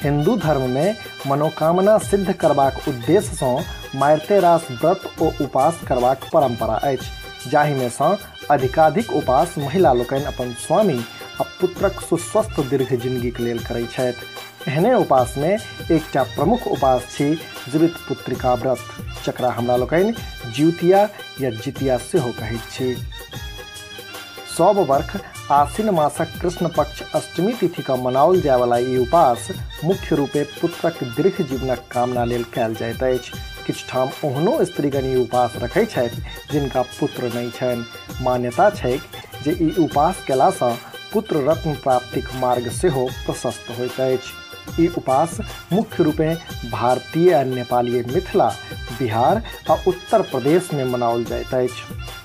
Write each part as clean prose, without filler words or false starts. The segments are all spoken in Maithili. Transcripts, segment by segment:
हिन्दू धर्ममे मनोकामना सिद्ध करबाक उद्देश्यसँ मारिते रास व्रत ओ उपास करबाक परम्परा अछि, जाहिमे सँ अधिकाधिक उपास महिला लोकनि अपन स्वामी आ पुत्रक सुस्वस्थ दीर्घ जिनगीक लेल करैत छथि। एहने उपासमे एकटा प्रमुख उपास छी जीवित्पुत्रिका व्रत, जकरा हमरा लोकनि जिउतिया या जितिया सेहो कहैत छी। सब वर्ष आसिन मासक कृष्ण पक्ष अष्टमी तिथि के मनाओल जायवला ई उपास मुख्य रूपे पुत्रक दीर्घ जीवनक कामना लेल कयल जाइत अछि। किछु ठाम ओहनो स्त्रीगण ई उपास रखै छथि जिनका पुत्र नहि छनि। मान्यता छैक जे ई उपास कयलासँ पुत्र रत्न प्राप्तिक मार्ग सेहो प्रशस्त होइत अछि। ई उपास मुख्य रूपे भारतीय आ नेपालीय मिथिला, बिहार आ उत्तर प्रदेश में मनाओल जाइत अछि।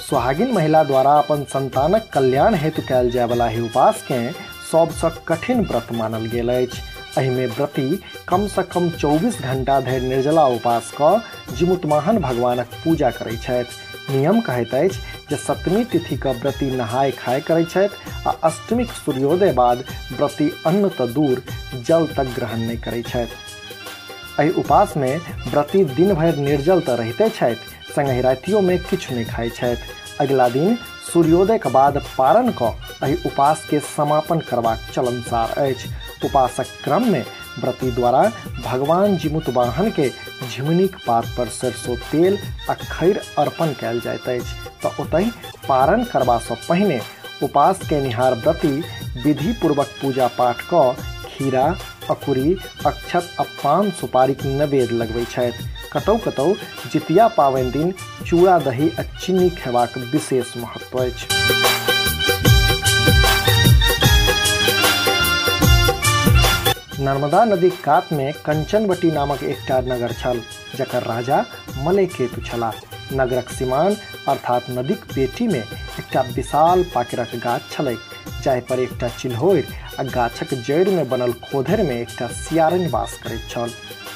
सुहागिन महिला द्वारा अपन संतानक कल्याण हेतु कयल जायवला एहि उपासकेँ सबसँ कठिन व्रत मानल गेल अछि। एहिमे व्रती कमसँ कम 24 घंटा धरि निर्जला उपास कऽ जिमुतवाहन भगवानक पूजा करैत छथि। नियम कहैत अछि जे सप्तमी तिथि के व्रती नहाय खाय करैत छथि आ अष्टमीक सूर्योदय बाद व्रती अन्न तऽ दूर जल तक ग्रहण नहि करैत छथि। एहि उपासमे व्रती दिन भरि निर्जल तऽ रहिते छथि, संगहि रातियोमे किछु नहि खाइत छथि। अगिला दिन सूर्योदय के बाद पारण कऽ एहि उपास के समापन करबाक चलनसार अछि। उपासक क्रम में व्रती द्वारा भगवान जिमुतवाहन के झिमनीक पात पर सरसों तेल आ खैर अर्पण कयल जाइत अछि। तऽ ओतहि पारण करबासँ पहिने उपास केनिहार व्रती विधिपूर्वक पूजा पाठ कऽ खीरा, अकुरी, अक्षत आ पान सुपारीक नैवेद्य लगबै छथि। कतौ कतौ जितिया पाबनि दिन चूड़ा दही आ चीनी खेबाक विशेष महत्व अछि। नर्मदा नदीक कात में कंचनवटी नामक एकटा नगर छल, जकर राजा मलयकेतु छलाह। नगरक सीमान अर्थात नदीक पेटी में एकटा विशाल पाकड़क गाछ छलैक, जाहि पर एकटा चिल्होरि आ गाछक जड़ि में बनल खोधरि में एकटा सियारनि वास करैत छल।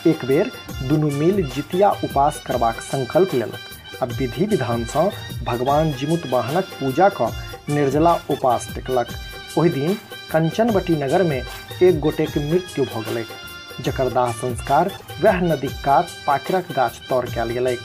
एक बेर दुनू मिल जितिया उपास करबाक संकल्प लेलक आ विधि विधानसँ भगवान जिमुतवाहनक पूजा कऽ निर्जला उपास टेकलक। ओहि दिन कंचनवटी नगर में एक गोटे के मृत्यु भऽ गेलैक, जकर दाह संस्कार वएह नदीक कात पाकड़क गाछ तर कयल गेलैक।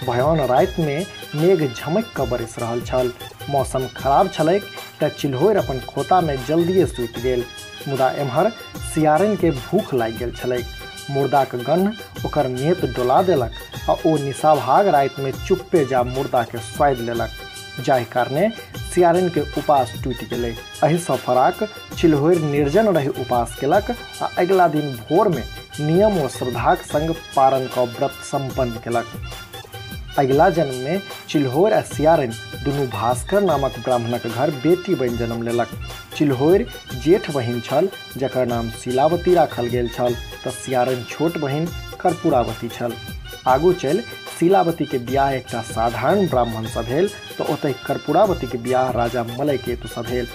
भयान राति में मेघ झमकि कऽ बरसि रहल छल। मौसम खराब छलैक तेँ चिल्होरि अपन खोता में जल्दिए सुति गेल, मुदा एम्हर सियारनि के भूख लागि गेल छलैक। मुर्दाक गन्ह ओकर नेत डोला देलक आ ओ निशाभाग राति में चुप्पे जा मुर्दा के स्वादि लेलक, जाहि कारणे सियारनि के उपास टूटि गेलै। एहिसँ फराक चिल्होरि निर्जन रहि उपास केलक आ अगिला दिन भोर में नियम ओ श्रद्धाक संग पारण कऽ व्रत सम्पन्न केलक। अगिला जन्म में चिल्होरि आ सियारनि दुनू भास्कर नामक ब्राह्मणक घर बेटी बनि जन्म लेलक। चिल्होरि जेठ बहिन छल, जकर नाम शीलावती राखल गेल छल, तऽ सियारनि छोट बहिन कर्पूरावती छल। आगू चलि शीलावती के बियाह एकटा साधारण ब्राह्मणसँ भेल, तऽ ओतहि कर्पूरावती के बियाह राजा मलयकेतुसँ भेल।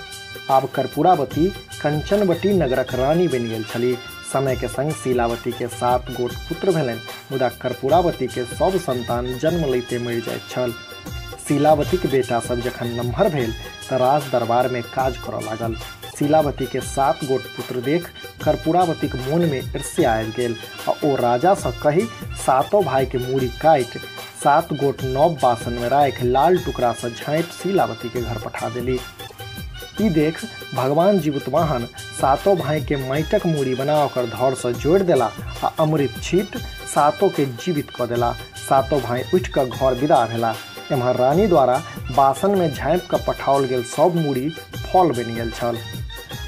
आब कर्पूरावती कंचनवटी नगरक रानी बनि गेल छली। समय के संग शीलावती के 7 गोट पुत्र भेलनि, मुदा कर्पूरावती के सब संतान जन्म लैते मरि जाइत छल। शीलावतीक बेटा सब जखन नमहर भेल तऽ राज दरबार में काज करऽ लागल। शीलावती के 7 गोट पुत्र देख कर्पूरावतीक मोन में ईर्ष्या आबि गेल आ ओ राजासँ कहि सातो भाई के मूड़ी काटि 7 गोट नव बासन में राखि लाल टुकड़ासँ झाँपि शीलावती के घर पठा देली। ई देख भगवान जीवितवाहन सातो भाई के माटिक मूड़ी बना ओकर धरसँ जोड़ि देला आ अमृत छीट सातो के जीवित कऽ देला। सातो भाई उठि कऽ घर विदा भेला। एम्हर रानी द्वारा बासन में झाँपि कऽ पठाओल गेल सब मूड़ी फल बनि गेल छल।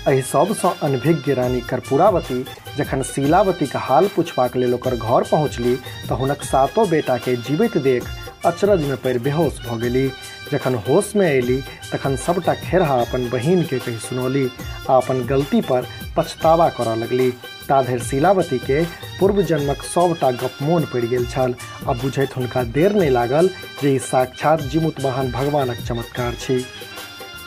एहि सबसँ अनभिज्ञ रानी कर्पूरावती जखन शीलावतीक हाल पुछबाक लेल ओकर घर पहुँचली तऽ हुनक सातो बेटा के जीवित देख अचरज में पड़ि बेहोश भऽ गेली। जखन होश में अयली तखन सबटा खेरहा अपन बहिन के कहि सुनौली आ अपन गलती पर पछतावा करऽ लगली। ता धरि शीलावती के पूर्व जन्मक सबटा गप मोन पड़ि गेल छल आ बुझैत हुनका देर नहि लागल जे ई साक्षात जिमुतवाहन भगवानक चमत्कार छी।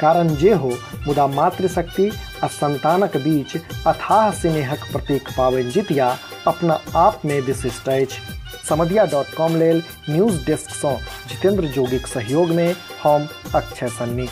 कारण जे हो, मुदा मातृशक्ति आ संतानक बीच अथाह स्नेहक प्रतीक पाबनि जितिया अपना आप में विशिष्ट अछि। समदिया .com लेल न्यूज डेस्क सँ जितेंद्र जोगीक सहयोग मे हम अक्षय सन्नी।